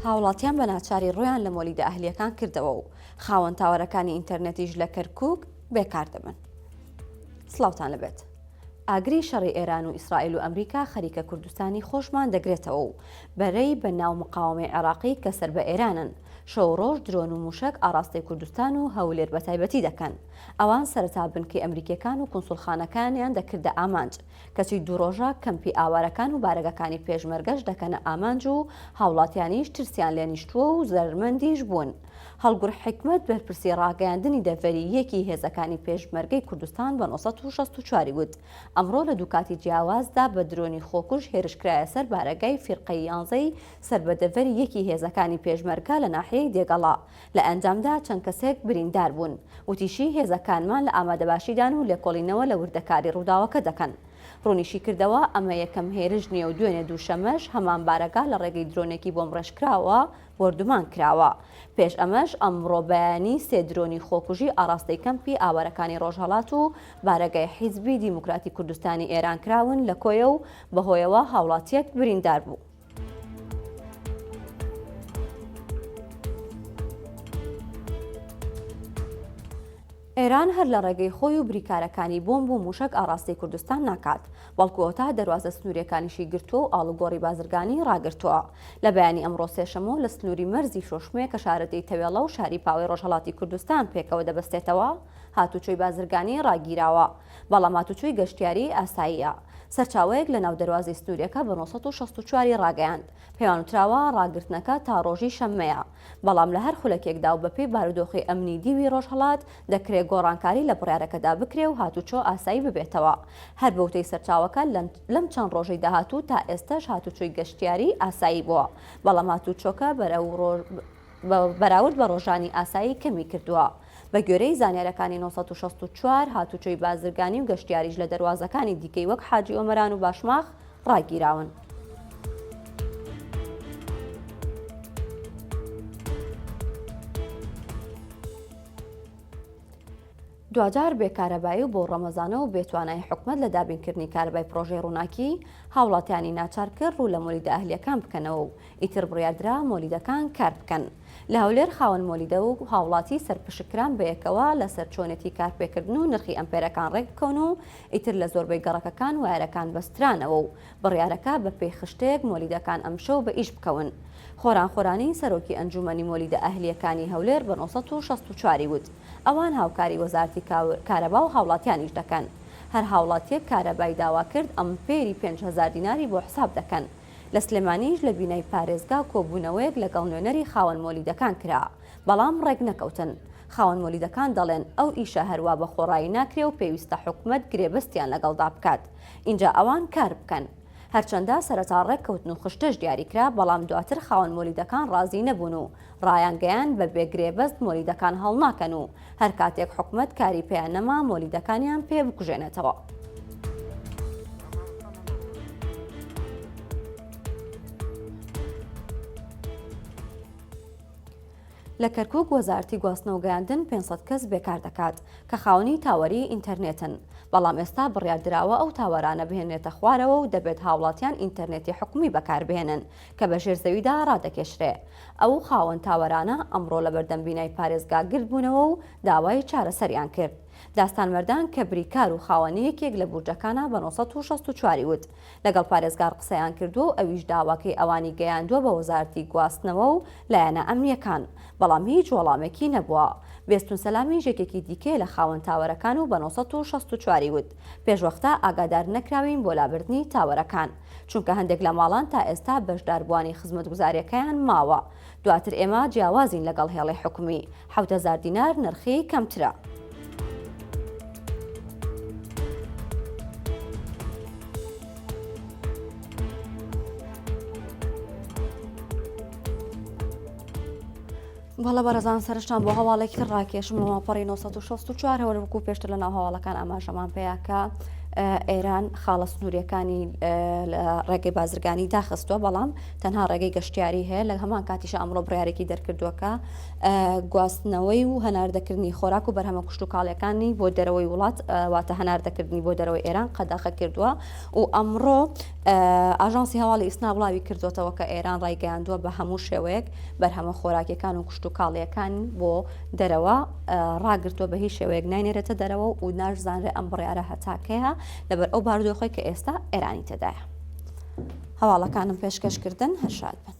هاوڵاتیان بە ناچاری ڕوویان لە مۆلیدە ئەهلییەکان کردەوە و خاوەن تاوەرەکانی ئینتەرنێتیش لە کەرکووک بێکار دەبن. سڵاوتان لەبێت. ئاگری شەڕی ئێران و ئیسرائیل و ئەمریکا خەریکە کوردستانی خۆشمان دەگرێتەوە و بەرەی بە ناو مقاوەمەی عێراقی کە سەر بە ئێرانن شەو و ڕۆژ درۆن و موشەک ئاڕاستەی کوردستان و هەولێر بە تایبەتی دەکەن. ئەوان سەرەتا بنکەی ئەمریکیەکان و کونسوڵخانەکانیان دەکردە ئامانج، کەچی دوو ڕۆژە کەمپی ئاوارەکان و بارەگاکانی پێشمەرگەش دەکەنە ئامانج و هاوڵاتیانیش ترسیان لێ نیشتووە و زەرەرمەندیش بوون. هەڵگور حیکمەت بەرپرسی ڕاگەیاندنی دەڤەری یەکی هێزەکانی پێشمەرگەی کوردستان بە 964 وت، ئەمڕۆ لە دوو کاتی جیاوازدا بە درۆنی خۆکوژ هێرش کرایە سەر بارەگای فیرقەی یانزەی سەر بە دەڤەری یەکی هێزەکانی پێشمەرگە لە ناحیەی دێگەڵە، لە ئەنجامدا چەند کەسێک بریندار بوون. وتیشی، هێزەکانمان لە ئامادەباشیدان و لێکۆڵینەوە لە وردەکاری ڕووداوەکە دەکەن. ڕوونیشیکردەوە، ئەمە یەکەم هێرش نییە و دوێنێ دووشەممەش هەمان بارەگا لە ڕێگەی درۆنێکی بۆمبڕێژکراوە بۆردومان کراوە. پێش ئەمەش ئەمڕۆ بەیانی سێ درۆنی خۆکوژی ئاڕاستەی کەمپی ئاوارەکانی ڕۆژهەڵات و بارەگای حیزبی دیموکراتی کوردستانی ئێران کراون لە کۆیە و بەهۆیەوە هاوڵاتییەک بریندار بوو. ئێران هەر لە ڕێگەی خۆی و بریکارەکانی بۆمب و مووشەک ئاڕاستەی کوردستان ناکات، بەڵکو ئەوتا دەروازە سنوورییەکانیشی گرتووە و ئاڵوگۆڕی بازرگانی ڕاگرتووە. لە بەیانی ئەمڕۆ سێشەممەوە لە سنووری مەرزی شۆشمێ کە شارەدێی تەوێڵە و شاری پاوەی ڕۆژهەڵاتی کوردستان پێکەوە دەبەستێتەوە، هاتوچۆی بازرگانی ڕاگیراوە، بەڵام هاتوچۆی گەشتیاری ئاساییە. سەرچاوەیەک لە ناو دەروازەی سنوورییەکە بە 964 ی ڕاگەیاند، پێیانوتراوە ڕاگرتنەکە تا ڕۆژی شەممەیە، بەڵام لە هەر خولەکێکدا و بەپێی بارودۆخی ئەمنی دیوی ڕۆژهەڵات دەکرێ گۆڕانکاری لە بڕیارەکەدا بکرێ و هاتوچۆ ئاسایی ببێتەوە. هەر بەوتەی سەرچاوەکە لەم چەند ڕۆژەی داهاتوو تا ئێستەش هاتوچۆی گەشتیاری ئاسایی بووە، بەڵام هاتوچۆکە بەرەو بەراورد بە ڕۆژانی ئاسایی کەمی کردووە. بە گوێرەی زانیارەکانی 964 هاتوچۆی بازرگانی و گەشتیاریش لە دەروازەکانی دیکەی وەک حاجی ئۆمەران و باشماخ ڕاگیراون. دواجار بێ کارەبایی و بۆ ڕەمەزانە و بێ توانای حکومەت لە دابینکردنی کارەبای پڕۆژەی ڕووناکی، هاوڵاتیانی ناچار کرد ڕوو لە مۆلیدە ئەهلییەکان بکەنەوە و ئیتر بڕیاردرا مۆلیدەکان کار بکەن. لە هەولێر خاوەن مۆلیدە و هاوڵاتی سەرپشک کران بەیەکەوە لەسەر چۆنێتی کارپێکردن و نرخی ئەمپێرەکان ڕێکبکەون و ئیتر لە زۆربەی گەڕەکەکان وایەرەکان بەسترانەوە و بڕیارەکە بەپێی خشتەیەک مۆلیدەکان ئەمشەو بە ئیش بکەون. خۆران خۆرانی سەرۆکی ئەنجوومەنی مۆلیدە ئەهلییەکانی هەولێر بە 964 ی وت، ئەوان هاوکاری وەزارەتی کارەبا و هاوڵاتیانیش دەکەن. هەر هاوڵاتییەک کارەبای داوا کرد ئەمپێری 5000 دیناری بۆ حساب دەکەن. لە سلێمانیش لە بینای پارێزگا کۆبوونەوەیەک لەگەڵ نوێنەری خاوەن مۆلیدەکان کرا، بەڵام ڕێکنەکەوتن. خاوەن مۆلیدەکان دەڵێن ئەو ئیشە هەروا بە خۆڕایی ناکرێ و پێویستە حکومەت گرێبەستیان لەگەڵدا بکات ئینجا ئەوان کار بکەن. هەرچەندە سەرەتا ڕێککەوتن و خشتەش دیاریکرا، بەڵام دواتر خاوەن مۆلیدەکان ڕازی نەبوون و ڕایانگەیاند بە بێ گرێبەست مۆلیدەکان هەڵناکەن و هەرکاتێک حکومەت کاری پێیان نەما مۆلیدەکانیان پێ بکوژێنێتەوە. لە کەرکوک وەزارەتی گواستنەوە گەیاندن 500 کەس بێکار دەکات کە خاوەنی تاوەری ئینتەرنێتن، بەڵام ئێستا بڕیاردراوە ئەو تاوەرانە بهێنرێتە خوارەوە و دەبێت هاوڵاتیان ئینتەرنێتی حکومی بەکاربهێنن کە بە ژێر زەویدا ڕادەکێشرێ. ئەو خاوەن تاوەرانە ئەمڕۆ لەبەردەم بینای پارێزگا گردبوونەوە و داوای چارەسەریان کرد. داستان مەردان کە بریکار و خاوەنی یەکێک لە بورجەکانە بە 964 ی وت، لەگەڵ پارێزگار قسەیان کردووە و ئەویش داواکەی ئەوانی گەیاندووە بە وەزارەتی گواستنەوە و لایەنە ئەمنییەکان، بەڵام هیچ وەڵامێکی نەبووە. بێستون سەلامیش یەکێکی دیکەیە لە خاوەن تاوەرەکان و بە 964 ی وت، پێشوەختە ئاگادار نەکراوین بۆ لابردنی تاوەرەکان، چونکە هەندێک لە ماڵان تا ئێستا بەشداربووانی خزمەتگوزارییەکەیان ماوە. دواتر ئێمە جیاوازین لەگەڵ هێڵی حکومی، 7000 دینار نرخی کەمترە. بەڵە بەڕێزان سەرشتان بۆ هەواڵێکی تر ڕاکێشم لە ماڵپەڕی 964 هەوە وەکو پێشتر لە ناو هەواڵەکان ئاماژەمان پێیاکە. ئێران خاڵە سنووریەکانی لە ڕێگەی بازرگانی داخستووە بەڵام تەنها ڕێگەی گەشتیاری هەیە لە هەمان کاتیشە ئەمڕۆ بڕیارێکی دەرکردووەکە گواستنەوەی و هەناردەکردنی خۆراک و بەرهەمە کشتوکاڵیەکانی بۆ دەرەوەی وڵات واتە هەناردەکردنی بۆ دەرەوەی ئێران قەدەخە کردووە و ئەمڕۆ ئاژانسی هەواڵی ئیسنا بڵاوی کردوێتەوە کە ئێران ڕایگەیاندووە بە هەموو شێوەیەک بەرهەمە خۆراکیەکان و کشتوکاڵیەکان بۆ دەرەوە ڕاگرتووە بە هیچ شێوەیەک ناینێرێتە دەرەوە و ناشزانرێ ئەم بڕیارە هەتا کەیە لەبەر ئەو بارودۆخەی کە ئێستا ئێرانی تێدایە. هەواڵەکانم پێشکەش کردن هەر شاد بن.